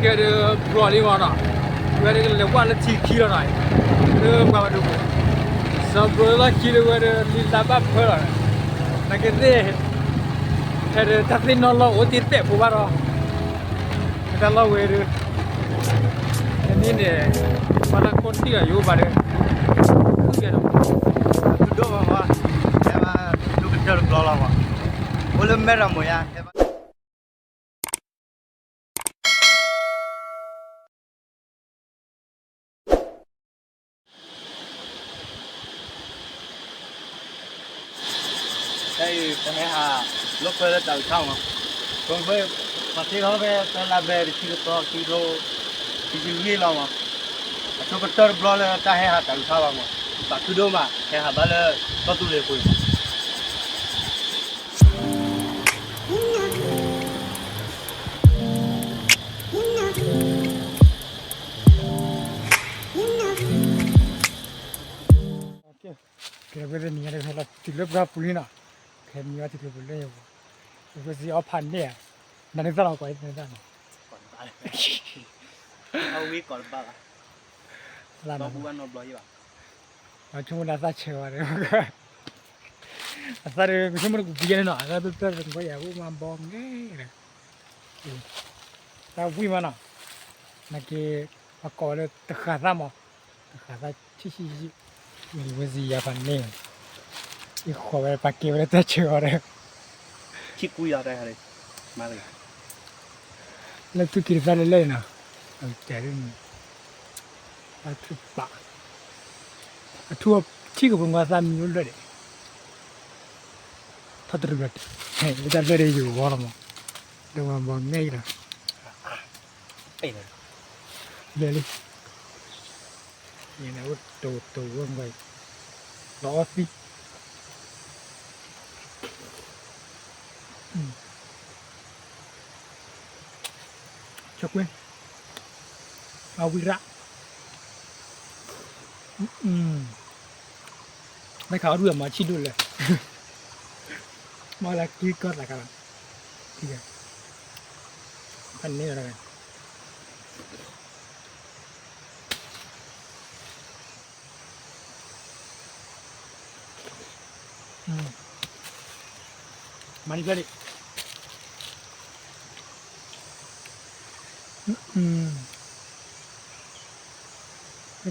ကဲဒီး ဘျီလံမးနီၤ, ဝဲဒၣ်ကလဲၤဝဲလၢထံခံလီၤနီၤ, လၢပှၤဘၣ်ဒိပူၤ, စီၤဘျီလၢလီၢ်ခံလၢဝဲဒီးလံလါဘၣ်ဖၢလီၤ, နာ်က့သ့ၣ်, ဟဲဒီးတၢ်သ့ၣ်နီၣ်လီၢ်အိၣ်တ့ၢ်သဲးဖိဘၣ်ဒီး, တၢ်လီၢ်ဝဲဒီး, န့ၣ်န့ၣ်, ပှၤလၢကိးတံၢ်လီၤယိၤဘၣ်ဒီး, ဒိၣ်ဘၣ်, ဟဲဘၣ်ဒိၣ်ကတၢၢ်တဘျီလီၤမး, အိၣ်လၢမဲၢ်ရမိၢ်ယါ, ဟဲဘၣ် ခဲအံၤ ပဟဲဟးလိာ်ကွဲလၢတၢ်အုၣ်ခါမး, ပမ့ၢ်ပှၤသ့ထီၣ်ဖဲတလါဘဲတဆံကသီ ခံကထိခံဆံလွံၢ်လီၤမး, အဆိကတၢၢ်တဘျီလၢတၢ်ဟဲဟးတၢ်အုၣ်ခါလီၤမး, သးခုဒိၣ်မး ဟဲဟးဘၣ်လၢကီၢ်သူလ့ၤအပူၤအံၤမး. ကဲ ပဝဲသ့ၣ်နံၤညါတဖဲလီၤ တုၤလၢပှၢ်ပူၤလံနီၤ, ခဲနံၤဝဲတုၤလၢပူၤလၢယပူၤ, ပဝဲစံးအီဖးန့ၢ်ဧါ, နၤန့ၣ်သၣ်လီၤကွၢ်နၤသၣ်နီၤ, အဝဲကိးတဘၣ်ဘၣ်, အဆိကမိၣ်နၤသၣ်ဆၢဝဲဒီး အသၣ်ဒီး ကဆိကမိၣ်တကူးပူၤယဲန့ၣ်နီၤ, အသၣ်ပျၢ်ပျၢ်ဒီး နကွၢ်ယၤအိၣ်မးဘီငဲဒီး, တၢ်ဝံၣ်မးနီၤ, နာ်က့ ပှၤကိးဝဲလၢတဃာ်သၣ်မး, တဃာ်သၣ်ဆံၣ်ဆံၣ်ဆံၣ်, လံဝဲစံယၤဖးန့ၢ်, ယဃီၤဝဲပာ်ကဲဝဲလၢတၢ်ဆၢအီၤဒီး, ဆံၣ်ကူယၤတၢ်, လၢသူၣ်က့ၤတသၣ်လၢလၢနီၤ, အတဲဒ်န့ၣ်, အထူၣ်ပာ်, အထူၣ်အထံၣ်ကပူၤမးသၣ်မံၤအိၣ်လၢဒီး ထီၣ်တရံးဘျီ, လၢတၢ်လၢဒီးယဂီၢ်လီၤမး, ဒီးမၤဘီနဲၣ်လီၤ, လၢလံ, ယန့ၣ်အိၣ်တိၢ်တိၢ်ဝဲမး, လီၤအီသံ, ဆိကွ့, အဝံရၣ် မ့ၢ်ခးအီၣ်ဒူၣ်အမၤဆံၣ်ဒိၣ်လဲၣ်, မ့ၢ်လၢက့ၤကီၢ်သးကါလီၤ, ဖးန့ၢ်လီၤ, မၤန့ၢ်ဖျၢၣ်လံ,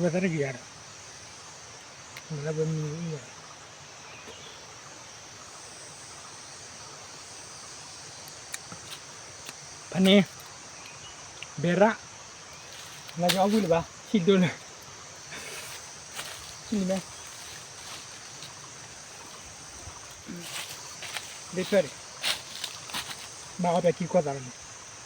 ဝဲသးတဂ့ၤဧါဒီး, လၢပမံၤအံၤ ဖးန့ၢ်, ဘဲရၣ်, လၢယအီၣ်ဝံၣ်လၢၤဘၣ် ဆံၣ်ဒိၣ်လၢ, ဆံၣ်လံမဲ, ဘဲဖျၢၣ်န့ၣ်, ဘၣ်အီၣ်ဖဲခံကီၢ်သးလီၤန့ၣ်,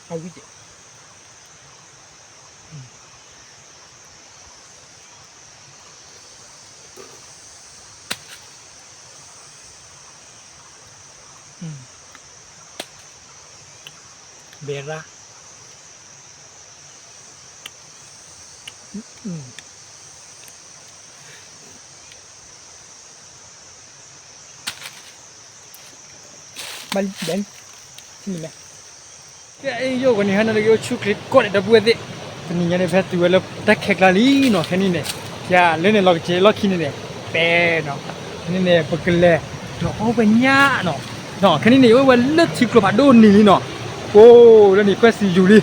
အဝံၣ်ကဲး ဘဲရၣ်, ဘဲ, ကဲ ယိၣ်ကနံၤဟါနၤလၢကအိၣ်ဆူၣ်ချ့ကိးဂၤဒဲး ဒီပုၢ်ဝဲၢ်သ့ၣ်, တနံၤညါန့ၣ် ဖဲတုၤဝဲလၢတၢ်ခဲကျါလံနီၤ ခဲနံၣ်န့ၣ်, ယလၢန့ၣ်လီၤကစဲးလီၢ်ခံန့ၣ်န့ၣ်, ပဲနီၤ, ခဲနံၣ်န့ၣ် ပကလဲၤဒီးအီၣ်ဝဲညၣ်နီၤ, ခဲနံၣ်န့ၣ် ယအိၣ်ဝဲလၢထံကျိဖးဒိၣ်နံၤလံနီၤ, အိၣ်လၢန့ၣ် ယကွဲးစံယိၤလံ,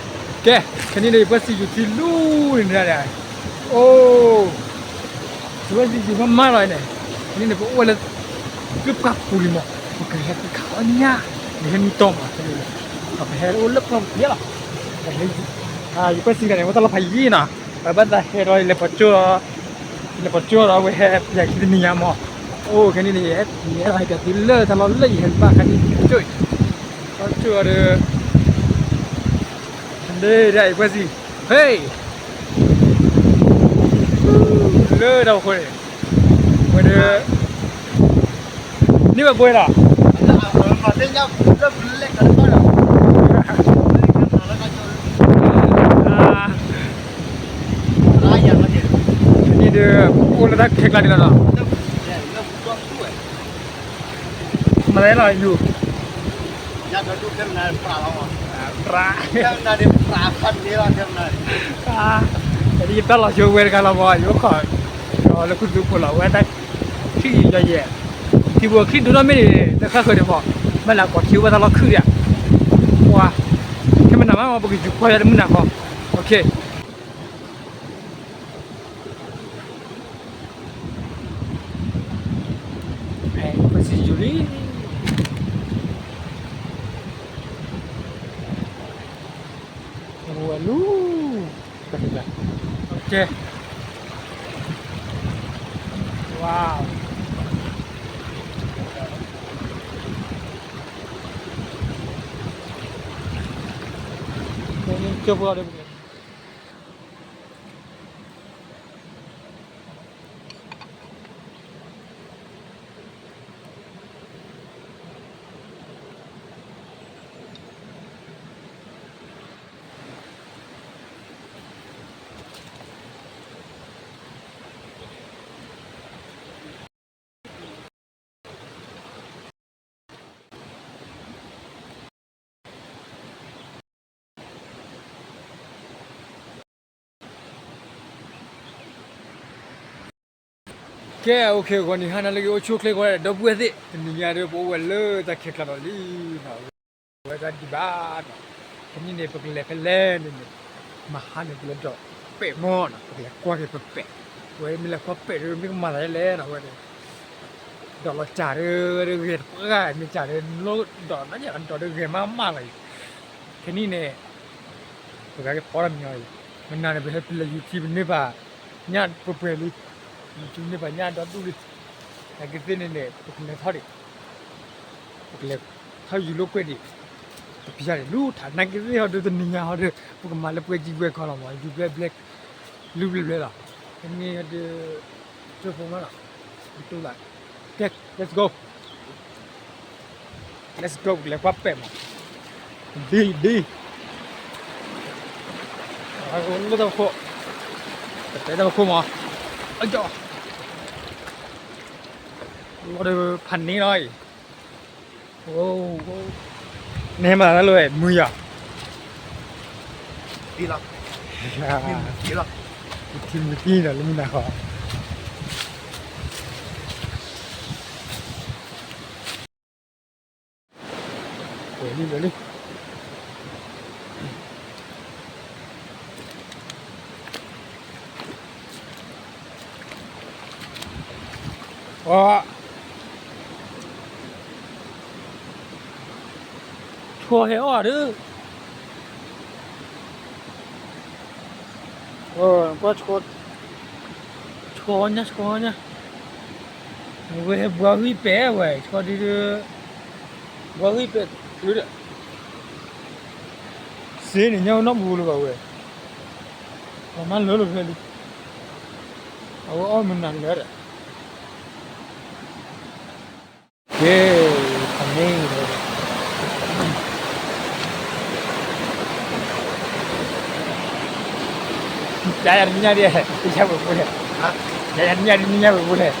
ကဲ ခဲနံၣ်န့ၣ် ယကွဲးစံယိၤထံလူၤန့ၣ်ဒၣ်, အိၣ် ယကွဲးစံယိၤမးမးလီၤန့ၣ်, ခဲနံၣ်န့ၣ် ပအိၣ်ဝဲလၢ လၢပှၢ်ပူၤလံမး, ပကဟဲကခးအီၣ်ညၣ်, နဟဲမံတီမး, ပဟဲအိၣ်လၢပှၢ်ပူၤလီၤ, ယကွဲးစံတဂၤန့ၣ် အဝဲတၢ်လီၤဖးယံာ်နီၤ, ပဘၣ်သးဟဲဒီးလဲၤပှၤကၠိဒီး, လဲၤပှၤကၠိဒီး အဝဲဟဲပျၢ်ခံတနံၤညါမး, အိၣ်ခဲနံၣ်န့ၣ် ယဟဲဟဲပျၢ်သုလၢတၢ်လီၢ်လၢယဟဲဘၣ်ခဲနံၣ်ကၠိ, ကၠိဒီး လၢဒၣ်ယကွဲးစံ, ဟ့ၣ် လၢတၢ်အိၣ်ဃိန့ၣ်, ဝဲဒီး န့ၢ်ဝဲဘှဲလီၤ, န့ၣ်ဒီး အိၣ်လၢတၢ်ခဲကျါဒံးလီၤနီၤ, မၤလၢလီၤယူၤ, ညၣ်ဒီးဒူၣ်ခဲမနၤပာ်လီၤ, ပြး တနၤန့ၣ် ပြးဖးန့ၣ်လီၤ တနၤန့ၣ် အဒ်ယတၢ်လီၤဆိဝဲတခါလီၤမး ယအိၣ်ခိး လၢခူသူၣ်ဖိလီၤ ဝဲတၢ် ထံၣ်ယီၤယဲၢ် ထံဖိချံဒိၣ်ထီၣ်မ့ၢ်န့ၣ် တခါဃၢၤန့ၣ်ဖီ မ့ၢ်လၢကွၢ်ထံဝဲတၢ်လီၢ်ခုၣ်ဒၣ် ပှၤ ခဲမနၤမး ပကယူၤကွၢ်ယၤတမုၢ်နၤဃီ OK ပစံးယူၤလံ ဝဲလူၤ ကဲ wow ကၠိဖိဒီး ကဲ OK ဂီၤနံၤဟါနၤလၢအဂ့ၤ အိၣ်ဆူၣ်အိၣ်ချ့ကိးဂၤဒဲး ဒီပုၢ်ဝဲၢ်သ့ၣ် တနံၤညါဒီး ပအိၣ်ဝဲလၢတၢ်ခံးကျါဒီးလံနီၤ ဝဲဒၣ်ဒံးဘၣ်နီၤ တနံၤန့ၣ် ပကလဲၤဖဲလဲၣ်န့ၣ်န့ၣ် မဟါန့ၣ် ပလဲၤဒိးပဲာ်မီၢ်နီၤ ပကလဲၤကွၢ်က့ၤပပဲာ် ဝဲမ့ၢ်လဲၤကွၢ်ပဲာ်ဒီး မ့ၢ်ကမၤသးဒ်လဲၣ်နီၤ ဝဲန့ၣ် ဒိးလီၤစၢ်ဒီး ဂဲၤတပှၢ် မ့ၢ်စၢ်ဒီး နလိၣ်ဒိးနၤယၤ ဒိးဒီးဂဲၤမးမးလီၤအံၤ ခဲနံၣ်န့ၣ် ပကကဖီတၢ်မညီအံၤ မနၤန့ၣ် ပဟဲပလဲၤယူၤထံ ပန့ၢ်ဘၣ် ညၣ်ပှဲၤပှဲၤလံ ယူၤထံန့ၢ်ဘၣ်ညၣ်ဒီဒူၣ်လံ နာ်က့သ့ၣ်န့ၣ်န့ၣ် ပကလဲၤထီၣ်ဒံး ပကလဲၤထီၣ်ယူၤလိာ်ကွဲဒံး တပျၢ်န့ၣ် လူၤထး နာ်က့သ့ၣ်ဟီဒီး တနံၤညါဟီဒီး ပကမၤလၢပှဲၤကံပှဲၤကီလီၤမး ယူၤဘျဲၣ်ဘျဲၣ် လူၤဘျဲၣ်ဘျဲၣ်လီၤ တနံၤဟီဒီး ကၠိဖိမးလီၤ ကတိၤသး ကဲ let's go let's go ပကလဲၤကွၢ်ပဲာ်မး ဒ်ဒ် လၢတၢ်ခိၣ် ပတဲတၢ်ခိၣ်မး အကၠီ လီၤဒီးဖးန့ၢ်လီၤအံၤ နဟဲမၤတၢ်လၢဝဲ မုၢ်ယၤ လီၤ ထံမုၢ်သံဒီးလၢမုၢ်နၤဃီ ဝဲလံ ဝဲလံ အီ ဆီဟဲအီၣ်ဒီး ကွၢ် ဆီညါ ဆီညါ ဝဲဟဲဘှါဂံၢ်ပဲာ်ဝဲ ဆီဒ်ဒီး ဘှါဂံၢ်ပဲာ် ဒီး စ့န့ၣ် ညါဝဲနီတမူလၢၤဘၣ်ဝဲ ပှၤမၤလၢလီၤဖဲလံ အဝဲအီၣ်မနုၤလဲၣ်ဒီး ကဲ ဖးန့ၢ် ယၤယၤတနံၣ်ညါဒ် တညါဝဲပူၤလဲၣ်, ယၤယၤတနံၣ်ညါဒ်နံၣ်ညါဝဲပူၤလဲၣ်,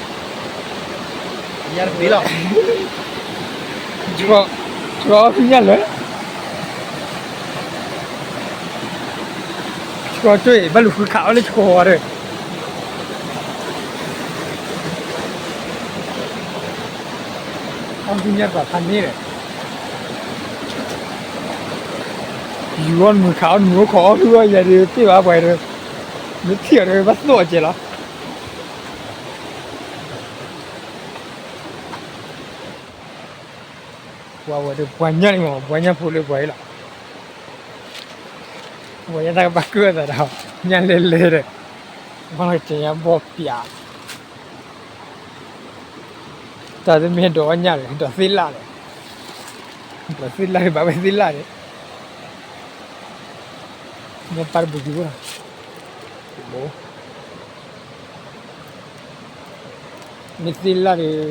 ယၤတဘ့ၣ်လီၤ, ဆှီအီၣ်ဖံးညၣ်လၢ ဆှီကၠိအံၤ ဘၣ်လူၤဃုခးအီၣ်လၢဆှီဝဲဒီး အီၣ်ဖံးညၣ်ပှၤဖးန့ၢ်ဒီး ယူၤအီၣ်နမုၢ်ခးအီၣ်နမုၢ်အိၣ်ခိးအီၣ်ဖုအီၣ်ယၤဒီး တ့ၢ်ဘၣ်ပှၤဒီး မ့ၢ်ထံၣ်အီၤဒီး ဘၣ်သိၣ်အီၤကဲလီၤ. ပှၤဝဲဒီးပှၤညၣ်န့ၣ်မး ပှၤညၣ်ဖိလၢပှၤအံၤလီၤ. ပှၤညၣ်တၢ်ကဘၣ်ကၢၣ်အသးဒီး ညၣ်လဲၤလဲၤဒီး ဘၣ်လီၤကဲညါဘီၣ်ပၠး တၢ်တမ့ၢ်ဒိးအီၣ်ညၣ်ဒီး ဒိးသ့ၣ်လၣ်ဒီး ဒိးသ့ၣ်လၣ်ဒီး ဘၣ်ဝဲသ့ၣ်လၣ်ဒီး ညၣ်ပၢ်တဘူးကံၤဘိလီၤ ဘိ မ့ၢ်သ့ၣ်လၣ်ဒီး ဒီဒူၣ်နီၤ လၢန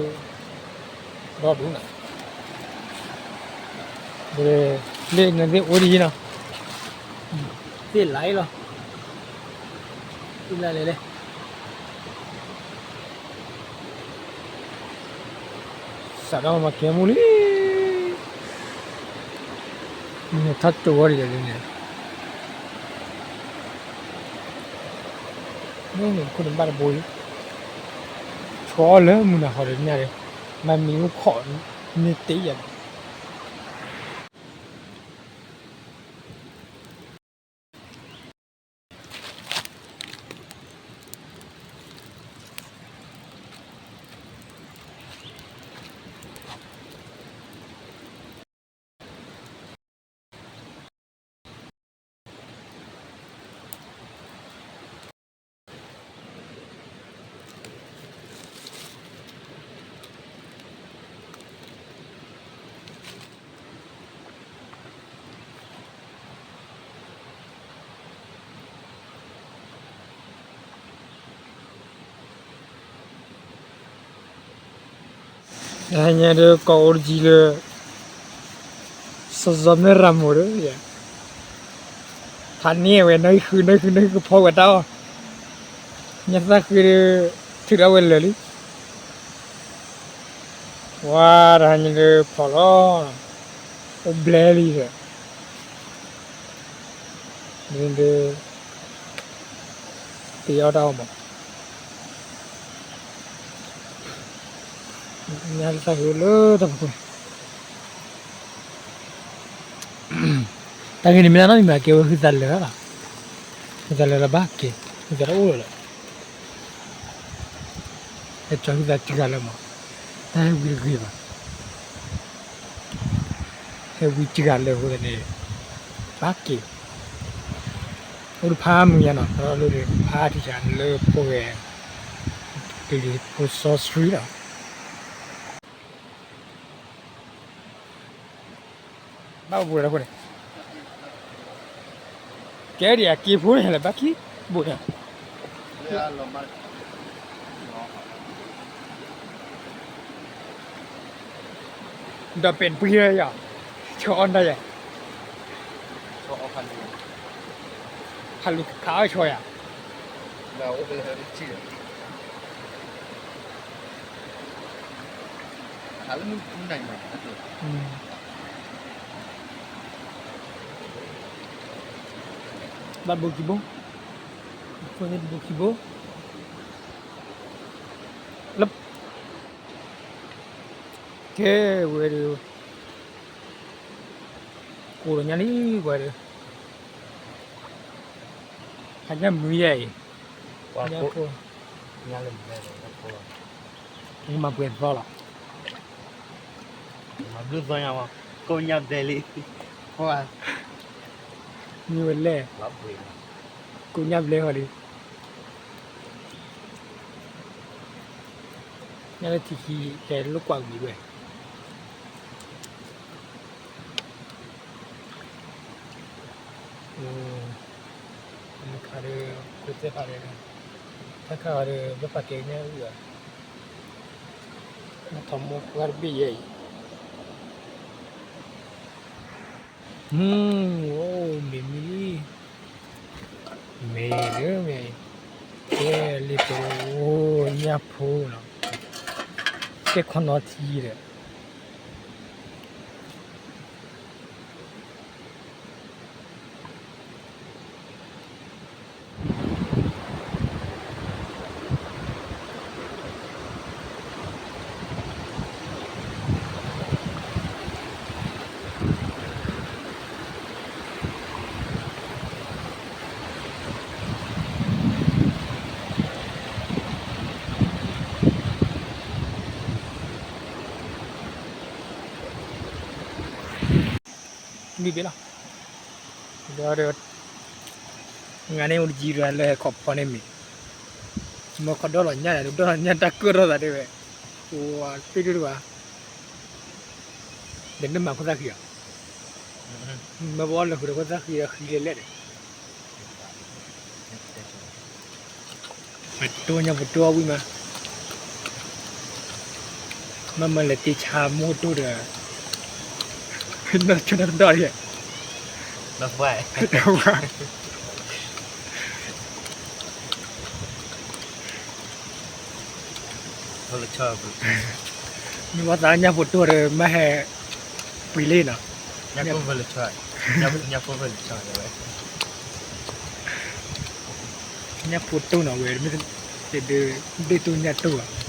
သ့ၣ်အိၣ်ဒ်အံၤနီၤ သ့ၣ်လၣ်အံၤလီၤ သ့ၣ်လၣ်လဲၤလဲၤ စးထီၣ်မၤကဲမူလံ ထီၣ်တိၤဝဲဒ်လဲၣ်န့ၣ်, မ့ၢ်ခိၣ်န့ၣ်ဘၣ်တဘိလံ, ဆီလၢမုၢ်နၤဟီဒီးညါဒီး, မၤမံၤအိၣ်ခိးန့ၣ်တ့ယၤန့ၣ်. တဟါညါဒီး ကိးအိၣ်တယံၤလၢ စီၤစီၤမ့ၢ်ရမိၢ်ဒီး ဖးန့ၢ်ဝဲ နီၣ်ဂံၢ်ဃု နီၣ်ဂံၢ်ဃု နီၣ်ဂံၢ်ဃု ကဖီဝဲတၢ်အီၣ်, ညၣ်သၣ်ဃ့ဒီး ထုးထီၣ်ဝဲလၢာ်လံ, ဝါ တဟါညါဒီးဖျိးလီၤ, အိၣ်ဘျဲလံဒီး ဒ် တ့အီၣ်တၢ်အီၣ်မး, ညၣ်သၣ်ဃ့အိၣ်လၢတၢ်ဖီခိၣ်န့ၣ်, တၢ်ဂ့ၢ်န့ၣ်မ့ၢ်ဒၣ်နီတမံၤမး ကဲဝဲဟုသးလၢာ်လီၤ, ဟုသးလၢာ်လၢၤဘၣ်က့ၤ, ဟုသးတအိၣ်လၢၤလီၤ, ဟဲကၠီဟုသးတဂၤလၢာ်မး, တၢ်ဟဲဝံတဂ့ၤဘၣ် ဟဲဝံတဂၤလၢာ်အဃိသတးန့ၣ် ဘၣ်က့ၤ, အိၣ်တဖးမုၢ်ညါနီၤ, ဒီးလၢဖးထံဆးလၢဖိဂဲၤ, ကလံၤဖိစီဆှံလီၤ, ဘၣ်ဘိလၢအဃိန့ၣ်, ကဲဒံးအက့ၤဖိန့ၣ်လဲၣ် ဘၣ်ခံဘိန့ၣ် ဒီးပဲာ်တပှံၤလၢယၤ, ဆီအီၣ်တၢ်ယၤ, ဆီအီၣ်ဖးလူၤ, ဖးလူၤခးအီၣ်ဆီယၤ, အိၣ်ဖဲလဲၣ်, ဘၣ်ဘိခံဘိ, ဘိခံဘိ, လၢ ကဲဝဲဒီး, ကိးလီၤညါလံဝဲဒီး, ဟးညၣ်မုာ်ယဲအံၤ, ညၣ်ဖိ, ညၣ်လၢမုာ်, မၤပှဲၤသီလီၤ, မၤဘျုးသီညါမး, ကိးညၣ်ဘျဲလံ, မ့ၢ်ဝဲလဲၣ်, ကိးညၣ်ဘျဲဃီလံ ညၣ်လၢထံခံကဲလိာ်ကွၢ်ဝံၤဝဲ, ခါဒီး ကွ့သ့ၣ်ဖးဒီး တၢ်ခါဒီး လၢပှၤကဲညၣ်အုၣ်ဧါ, နထီၣ်မိၢ်ပှၢ်တဘ့ၣ်ယဲအံၤ, အိၣ်မ့ၢ်မံၤလံ, မ့ၢ်လၢမ့ၢ်, ကဲလံပအိၣ်ညၣ်ဖိနီၤ, ကဲခီနီၤထံဒီး မံၤဘ့ၣ်လီၤ, ဒီး ငါန့ၣ်အိၣ်တယံၤဒီးလၢဟဲခီဖီန့ၣ်မ့ၢ်, မ့ၢ်ခီဒီလီၤညၣ်ဒီး ဒီလီၤညၣ်တၢ်ကၢၢ်ထီၣ်သးတဲဝဲ, ပှၤသ့ၣ်ဒိၣ်တဘၣ်, ဒီးနမၤခိၣ်သၣ်ဃံဧါ, မ့ၢ်ပအီၣ်လၢဃုာ်ဒီးခိၣ်သၣ်ဃံဒီးဃံလဲၣ်လဲၣ်ဒီး ပတိၢ်ညါပတိၢ်အီၣ်ဝံၣ်မး, မ့မ့ၢ်လဲၤတ့ဆါမိၢ်တိၢ်ဒီး, နီၢ်ဆိနီၢ်ကဒီးယဲ, မ့ၢ်ဘၣ်သးညၣ်ဖိတိၢ်ဒီး မ့ၢ်ဟဲပှ့ၤလံနီၤ, ညၣ်ဖိလၢဆီ ညၣ်ဖိ, ညၣ်ဖိဖဲလဲၣ်, ညၣ်ဖိတိၢ်နီၤဝဲ, မ့ၢ်တဒုး, ဒုးတိၢ်ညၣ်တိၢ်ဘၣ်.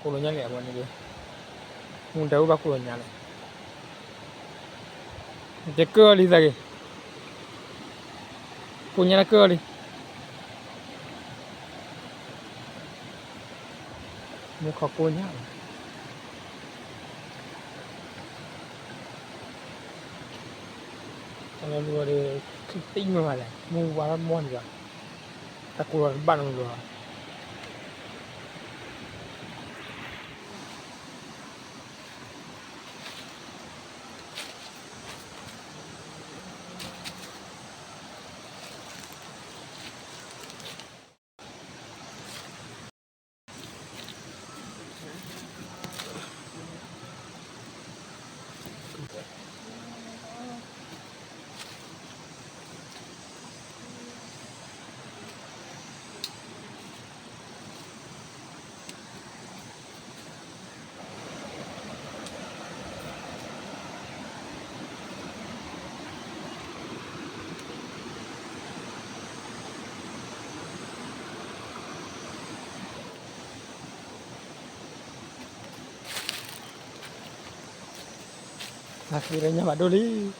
ကိးလီၤညါလံအဝဲန့ၣ်, မူဒါအိၣ်ဘၣ်ကိးလီၤညါလံ, ကဲကၢၢ်အီၤလံသးဂ့ၤ, ကိးညါလၢကၢၢ်အီၤလံ, မူခိးကိးညါလံ. တၢ်လီၢ်လၢအီၤဒီး ချံတံၢ်မ့ၢ်မးလဲၣ်, မူဝါထီၣ်မီၢ်န့ၣ်လီၤ, တၢ်ကိးလီၤတဘၣ်နီတဘျီလီၤ. နသးခုဒီးညါဘၣ်ဒိၣ်လံ,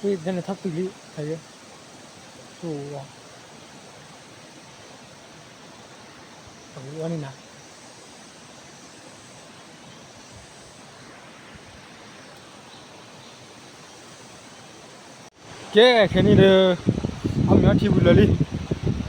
ဝ့ၢ်တၢ်န့ၣ်ထီၣ်တုၤလံ, အဂ့ၢ်, အဝဲန့ၣ်နၤ ကဲ ခဲန့ၣ်ဒီး အီၣ်မ့ၤအီထံဝံၤလၢာ်လံ,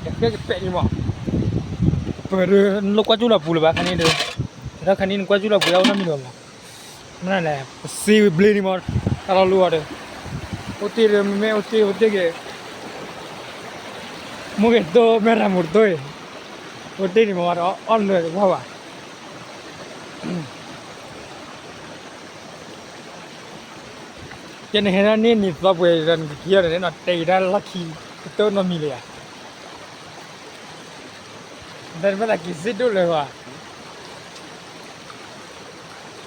ကဃဲကပဲာ်န့ၣ်မး, ပှၤဒီး နလိၣ်ကွၢ်ကၠူၣ်လီၤပူၤလၢၤဘၣ် ခဲန့ၣ်ဒီး, ဒီးခဲန့ၣ်နကွၢ်ကၠူၣ်လီၤပူၤ အအိၣ်နီတမံၤလၢၤဘၣ်, မနုၤလဲၣ် ပစ့ဝံၤဘျ့န့ၣ်မး, တၢ်လီၢ်လၢအီၤဒီး, အိၣ်တ့ၢ်ဒီး မ့မ့ၢ်အိၣ်တ့ၢ် အိၣ်တ့ၢ်က့ၤ မိၢ်ဂ့ၤတိၢ် မ့ၢ်ရၤမူးတတိၢ်အံၤ, အိၣ်တ့ၢ်န့ၣ်မးဒီး အီၣ်လၢာ်တဝီဘၣ်. ကဲ နဟဲဒၣ်န့ၢ်နံၤသီပှဲၤဒီး နကက့ၤအီၤန့ၣ်နီၤ တဲအံၤဒၣ်လီၢ်ခံ ကတၢၢ်နီတမံၤလၢၤဧါ, ဒီးနဘၣ်သးက့ၤစ့ဒိၣ်လၢၤဘၣ်,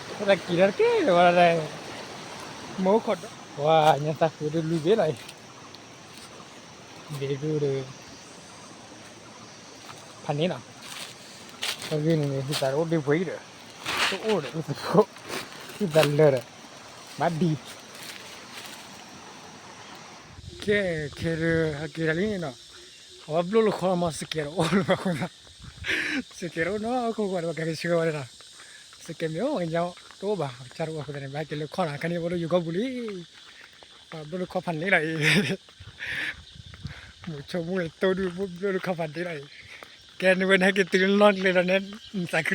ဘၣ်သးက့ၤဒီးတကဲလၢၤဘၣ်, မ့ၢ်အိၣ်ခိးဒီး ပှၤ ညါသးဃုဒုးလွံၢ်ဘ့ၣ်လီၤအံၤ ဒ့ဒိၣ်ဒီး ဖးန့ၣ်နီၤ, အဂ့ၢ်န့ၣ် ဟံသးတအိၣ်ဒ့ပှဲၤအံၤဒီး, တအိၣ်ဒီး ဟံသးဖိ, ဟံသးလၢာ်ဒီး, ဘၣ်ဒံး, ကဲ ခဲဒီး ဟဲက့ၤတၢ်လံနီၤ, အဝဲဘျိၣ်လၢခီမး စကဲးတအိၣ်လၢၤဘၣ်အဃိသတး, စကဲးတအိၣ်နီၤ ခိၣ်ကွၢ်ဒီး ပှၤကကဆှၢဝဲဒၣ်နီၤ, စကဲးမ့ၢ်အိၣ်ဝဲညါတအိၣ်ဘၣ် ကၢ်တအိၣ်အဃိသတးန့ၣ် ဘၣ်က့ၤလၢခီနီၤ ခဲန့ၣ် အိၣ်လၢယိၤကီၢ်ပူၤလံ ပှၤဘျိၣ်လၢခီဖးန့ၣ်လီၤအံၤ, မုဆိမုၣ်တိၢ်ဒုး ဘျိၣ်လၢခီဖးန့ၣ်လီၤအံၤ, ကဲနဝဲနဟဲက့ၤတုၤလၢနီၢ်ကျဲဒီးန့ၣ် နသး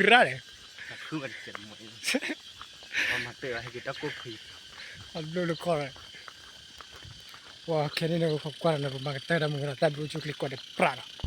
ခုရၣ်ဒီး, ပှၤဘျိၣ်လၢခီ, ပှၤခဲန့ၣ်န့ၣ် ပကွၢ်ဒီးန့ၣ် ပမၤကတၢၢ်တၢ်မူဒီး တၢ်ဘျုးဆိကျ့ၤကွၢ်ဒီးပြးဒီး